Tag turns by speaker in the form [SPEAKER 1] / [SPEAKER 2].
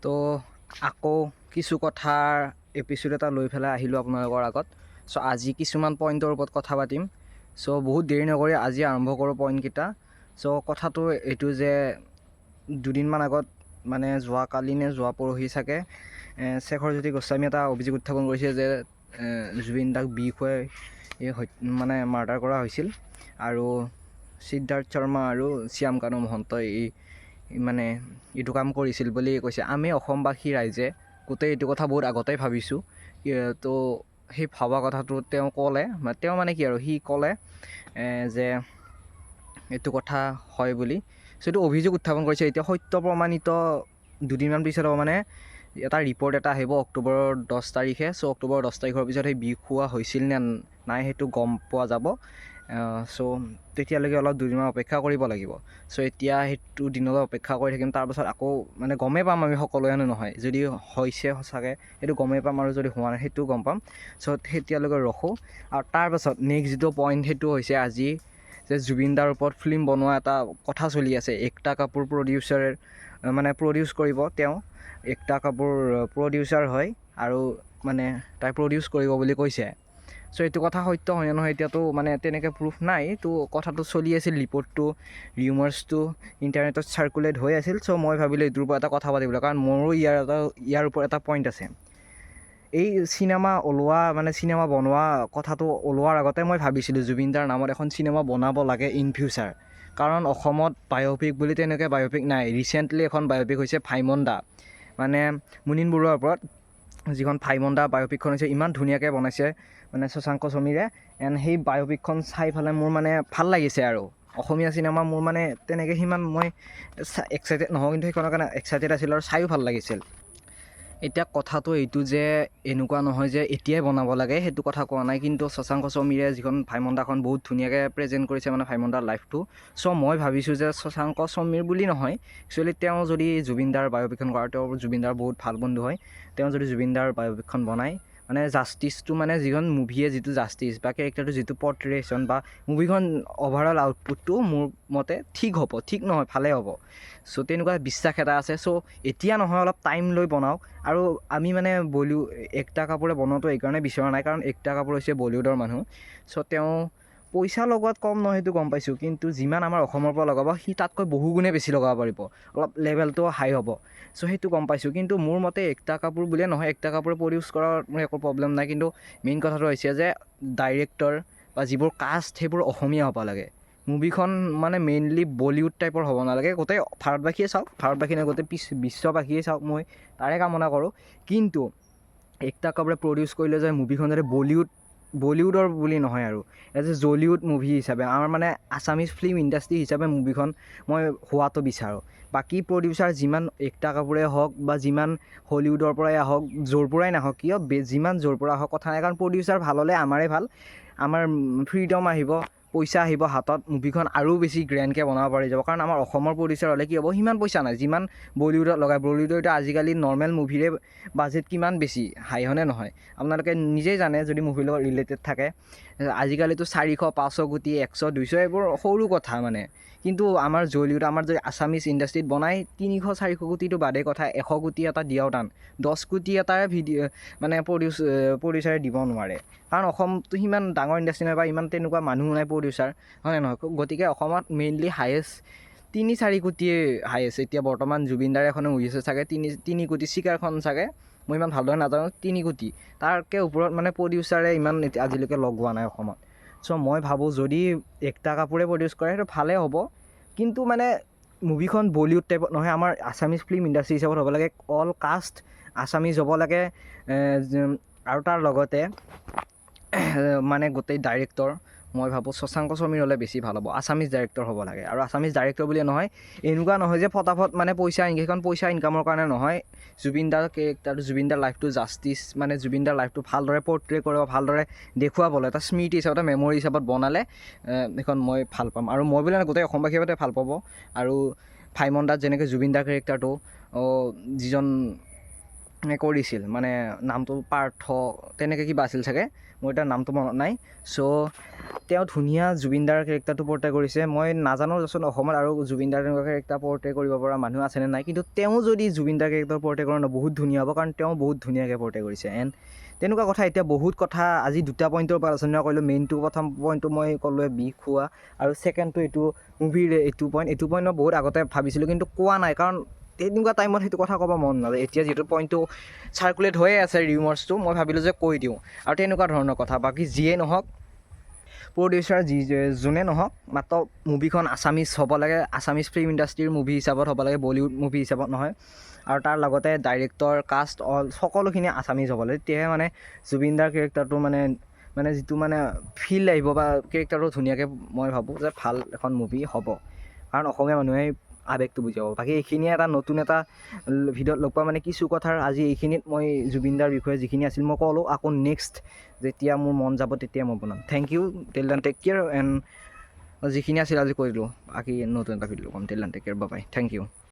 [SPEAKER 1] তো আকৌ কিছু কথাৰ এপিছ'ড এটা লৈ পেলাই আহিলোঁ আপোনালোকৰ আগত। চ' আজি কিছুমান পইণ্টৰ ওপৰত কথা পাতিম। চ' বহুত দেৰি নকৰি আজি আৰম্ভ কৰোঁ পইণ্টকেইটা। চ' কথাটো এইটো যে দুদিনমান আগত, মানে যোৱাকালি নে যোৱা পৰহি চাগে, শেখৰজ্যোতি গোস্বামী এটা অভিযোগ উত্থাপন কৰিছে যে জুবিন দাক বিষ খুৱাই মানে মাৰ্ডাৰ কৰা হৈছিল আৰু সিদ্ধাৰ্থ শৰ্মা আৰু শ্যাম কানু মহন্তই এই মানে এইটো কাম কৰিছিল বুলি কৈছে। আমি অসমবাসী ৰাইজে গোটেই এইটো কথা বহুত আগতেই ভাবিছোঁ। তো সেই ভবা কথাটো তেওঁ ক'লে, তেওঁ মানে কি আৰু সি ক'লে যে এইটো কথা হয় বুলি। চ' এইটো অভিযোগ উত্থাপন কৰিছে। এতিয়া সত্য প্ৰমাণিত দুদিনমান পিছত হ'ব, মানে এটা ৰিপৰ্ট এটা আহিব অক্টোবৰৰ 10 তাৰিখে। চ' অক্টোবৰৰ 10 তাৰিখৰ পিছত সেই বিষ খোৱা হৈছিল নে নাই সেইটো গম পোৱা যাব। চ' তেতিয়ালৈকে অলপ দুদিনমান অপেক্ষা কৰিব লাগিব। চ' এতিয়া সেইটো দিনলৈ অপেক্ষা কৰি থাকিম, তাৰপাছত আকৌ মানে গমেই পাম আমি সকলোৱে নহয়, যদি হৈছে সঁচাকৈ সেইটো গমেই পাম আৰু যদি হোৱা নাই সেইটোও গম পাম। চ' তেতিয়ালৈকে ৰখোঁ। আৰু তাৰপাছত নেক্সট যিটো পইণ্ট সেইটো হৈছে আজি যে জুবিন দাৰ ওপৰত ফিল্ম বনোৱা এটা কথা চলি আছে। একতা কাপুৰ প্ৰডিউচাৰ, মানে প্ৰডিউচ কৰিব তেওঁ, একতা কাপুৰ প্ৰডিউচাৰ হয় আৰু মানে তাই প্ৰডিউচ কৰিব বুলি কৈছে। চ' এইটো কথা সত্য হয় নে নহয় এতিয়াতো মানে তেনেকৈ প্ৰুফ নাই। তো কথাটো চলি আছিল, ৰিপৰ্টটো, ৰিউমাৰ্ছটো ইণ্টাৰনেটত চাৰ্কুলেট হৈ আছিল। চ' মই ভাবিলোঁ এইটোৰ ওপৰত এটা কথা পাতিবলৈ, কাৰণ মোৰো ইয়াৰ ওপৰত এটা পইণ্ট আছে। এই চিনেমা ওলোৱা, মানে চিনেমা বনোৱা কথাটো ওলোৱাৰ আগতে মই ভাবিছিলোঁ জুবিন দাৰ নামত এখন চিনেমা বনাব লাগে ইন ফিউচাৰ, কাৰণ অসমত বায়'পিক বুলি তেনেকৈ বায়'পিক নাই। ৰিচেণ্টলি এখন বায়'পিক হৈছে ভাইমন দা, মানে মুনীন বৰুৱাৰ ওপৰত যিখন ভাইমন দা বায়'পিকখন হৈছে, ইমান ধুনীয়াকৈ বনাইছে মানে শশাংক সমীৰে। এণ্ড সেই বায়'পিকখন চাই পেলাই মোৰ মানে ভাল লাগিছে। আৰু অসমীয়া চিনেমা মোৰ মানে তেনেকৈ সিমান মই এক্সাইটেড নহওঁ, কিন্তু সেইখনৰ কাৰণে এক্সাইটেড আছিলোঁ আৰু চায়ো ভাল লাগিছিল। এতিয়া কথাটো এইটো যে এনেকুৱা নহয় যে এতিয়াই বনাব লাগে, সেইটো কথা কোৱা নাই, কিন্তু শশাংক সমীৰে যিখন ভাইমন দাখন বহুত ধুনীয়াকৈ প্ৰেজেণ্ট কৰিছে, মানে ভাইমন দাৰ লাইফটো। চ' মই ভাবিছোঁ যে শশাংক সমীৰ বুলি নহয়, একচুৱেলি তেওঁ যদি জুবিন দাৰ বায়'পিকখন কৰে, তেওঁ জুবিন দাৰ বহুত ভাল বন্ধু হয়, তেওঁ যদি জুবিন দাৰ বায়'পিকখন বনায়, মানে জাষ্টিছটো, মানে যিখন মুভিয়ে যিটো জাষ্টিছ বা কেৰেক্টাৰটো যিটো পৰ্ট্ৰেশ্যন বা মুভিখন অভাৰঅল আউটপুটটো মোৰ মতে ঠিক হ'ব, ঠিক নহয় ভালেই হ'ব। চ' তেনেকুৱা বিশ্বাস এটা আছে। চ' এতিয়া নহয়, অলপ টাইম লৈ বনাওক। আৰু আমি মানে একতা কাপুৰে বনোৱাটো এইকাৰণে বিচৰা নাই, কাৰণ একতা কাপুৰ হৈছে বলিউডৰ মানুহ। চ' তেওঁ পইচা লগোৱাত কম নহয়, সেইটো গম পাইছোঁ, কিন্তু যিমান আমাৰ অসমৰ পৰা লগাব সি তাতকৈ বহুগুণে বেছি লগাব পাৰিব, অলপ লেভেলটো হাই হ'ব। চ' সেইটো গম পাইছোঁ। কিন্তু মোৰ মতে একতা কাপুৰ বুলিয়ে নহয়, একতা কাপুৰে প্ৰডিউচ কৰাৰ মোৰ একো প্ৰব্লেম নাই, কিন্তু মেইন কথাটো হৈছে যে ডাইৰেক্টৰ বা যিবোৰ কাষ্ট সেইবোৰ অসমীয়া হ'ব লাগে। মুভিখন মানে মেইনলি বলিউড টাইপৰ হ'ব নালাগে। গোটেই ভাৰতবাসীয়ে চাওক, ভাৰতবাসী নহয় গোটেই বিশ্ববাসীয়ে চাওক, মই তাৰে কামনা কৰোঁ। কিন্তু একতা কাপুৰে প্ৰডিউচ কৰিলে যে মুভিখন যাতে বলিউডৰ বুলি নহয় আৰু এজ এ জলিউড মুভি হিচাপে, আমাৰ মানে আছামিজ ফিল্ম ইণ্ডাষ্ট্ৰী হিচাপে মুভিখন মই হোৱাটো বিচাৰোঁ। বাকী প্ৰডিউচাৰ যিমান একতা কাপুৰে হওক বা যিমান হলিউডৰ পৰাই আহক, য'ৰ পৰাই নাহক কিয়, যিমান য'ৰ পৰা আহক কথা নাই, কাৰণ প্ৰডিউচাৰ ভাল হ'লে আমাৰে ভাল, আমাৰ ফ্ৰীডম আহিব, পইচা আহিব হাতত, মুভিখন আৰু বেছি গ্ৰেণ্ডকৈ বনাব পাৰি যাব। কাৰণ আমাৰ অসমৰ প্ৰডিউচাৰ হ'লে কি হ'ব, সিমান পইচা নাই যিমান বলিউডত লগায়। বলিউডৰ এতিয়া আজিকালি নৰ্মেল মুভিৰে বাজেট কিমান বেছি হাই, হয়নে নহয়? আপোনালোকে নিজেই জানে যদি মুভিৰ লগত ৰিলেটেড থাকে। আজিকালিতো 400, 500 কোটি, 100, 200 এইবোৰ সৰু কথা মানে। কিন্তু আমাৰ জলিউড, আমাৰ যদি আছামিজ ইণ্ডাষ্ট্ৰীত বনায় 300, 400 কোটিটো বাদেই কথা, 100 কোটি এটা দিয়াও টান, 10 কোটি এটাৰে ভিডিঅ' মানে প্ৰডিউচাৰে দিব নোৱাৰে। কাৰণ অসমটো সিমান ডাঙৰ ইণ্ডাষ্ট্ৰী নহয় বা ইমান তেনেকুৱা মানুহ নাই প্ৰডিউচাৰ, হয়নে নহয়? গতিকে অসমত মেইনলি হায়েষ্ট 3-4 কোটিয়ে হায়েষ্ট। এতিয়া বৰ্তমান জুবিন দাৰ এখনো মুভি আছে চাগে 3 কোটি, চিকাৰখন চাগে, মই ইমান ভালদৰে নাজানো, 3 কোটি, তাতকৈ ওপৰত মানে প্ৰডিউচাৰে ইমান এতিয়া আজিলৈকে লগোৱা নাই অসমত। চ' মই ভাবোঁ যদি একতা কাপুৰে প্ৰডিউচ কৰে সেইটো ভালেই হ'ব, কিন্তু মানে মুভিখন বলিউড টাইপত নহয়, আমাৰ আছামিজ ফিল্ম ইণ্ডাষ্ট্ৰী হিচাপত হ'ব লাগে, অল কাষ্ট আছামিজ হ'ব লাগে, আৰু তাৰ লগতে মানে গোটেই ডাইৰেক্টৰ মই ভাবোঁ শশাংক সমীৰ হ'লে বেছি ভাল হ'ব, আছামিজ ডাইৰেক্টৰ হ'ব লাগে। আৰু আছামিজ ডাইৰেক্টৰ বুলিয়ে নহয়, এনেকুৱা নহয় যে ফটাফট মানে পইচা, সেইখন পইচা ইনকামৰ কাৰণে নহয়, জুবিন দাৰ কেৰেক্টাৰটো, জুবিন দাৰ লাইফটো জাষ্টিছ, মানে জুবিন দাৰ লাইফটো ভালদৰে পৰ্ট্ৰে কৰিব, ভালদৰে দেখুৱাবলৈ এটা স্মৃতি হিচাপত, এটা মেমৰি হিচাপত বনালে সেইখন মই ভাল পাম। আৰু মই বুলি নহয়, গোটেই অসমবাসীয়ে যাতে ভাল পাব। আৰু ভাইমন দাত যেনেকৈ জুবিন দাৰ কেৰেক্টাৰটো, যিজন কৰিছিল, মানে নামটো পাৰ্থ তেনেকৈ কিবা আছিল চাগে, মোৰ এতিয়া নামটো মনত নাই। চ' তেওঁ ধুনীয়া জুবিনদাৰ কেৰেক্টাৰটো পৰ্ট্ৰে কৰিছে। মই নাজানো দেচোন অসমত আৰু জুবিনদাৰ তেনেকুৱা কেৰেক্টাৰ পৰ্ট্ৰে কৰিব পৰা মানুহ আছেনে নাই, কিন্তু তেওঁ যদি জুবিনদাৰ কেৰেক্টাৰ পৰ্ট্ৰে কৰে ন, বহুত ধুনীয়া হ'ব, কাৰণ তেওঁ বহুত ধুনীয়াকৈ পৰ্ট্ৰে কৰিছে। এণ্ড তেনেকুৱা কথা এতিয়া বহুত কথা আজি দুটা পইণ্টৰ পৰা আলোচনা কৰিলোঁ। মেইনটো প্ৰথম পইণ্টটো মই ক'লোৱে বিষ খোৱা, আৰু ছেকেণ্ডটো এইটো মুভিৰ এইটো পইণ্ট। এইটো পইণ্ট মই বহুত আগতে ভাবিছিলোঁ, কিন্তু কোৱা নাই, কাৰণ তেনেকুৱা টাইমত সেইটো কথা ক'ব মন নাযায়। এতিয়া যিহেতু পইণ্টটো চাৰ্কুলেট হৈয়ে আছে ৰিউমাৰ্ছটো, মই ভাবিলোঁ যে কৈ দিওঁ আৰু তেনেকুৱা ধৰণৰ কথা। বাকী যিয়ে নহওক, প্ৰডিউচাৰ যি যোনে নহওক, মাত্ৰ মুভিখন আছামিজ হ'ব লাগে, আছামিজ ফিল্ম ইণ্ডাষ্ট্ৰীৰ মুভি হিচাপত হ'ব লাগে, বলিউড মুভি হিচাপত নহয়। আৰু তাৰ লগতে ডাইৰেক্টৰ, কাষ্ট, অল সকলোখিনি আছামিজ হ'ব লাগে। তেতিয়াহে মানে জুবিন দাৰ কেৰেক্টাৰটো মানে যিটো মানে ফিল আহিব বা কেৰেক্টাৰটো ধুনীয়াকৈ, মই ভাবোঁ যে ভাল এখন মুভি হ'ব, কাৰণ অসমীয়া মানুহে আৱেগটো বুজি পাব। বাকী এইখিনিয়ে, এটা নতুন এটা ভিডিঅ'ত লগ পাম। মানে কিছু কথাৰ আজি এইখিনিত মই জুবিন দাৰ বিষয়ে যিখিনি আছিল মই ক'লোঁ। আকৌ নেক্সট যেতিয়া মোৰ মন যাব তেতিয়া মই বনাম। Thank you, till then take care and যিখিনি আছিল আজি কৈ দিলোঁ। বাকী নতুন এটা ভিডিঅ' ক'ম। Till then take care, bye, thank you.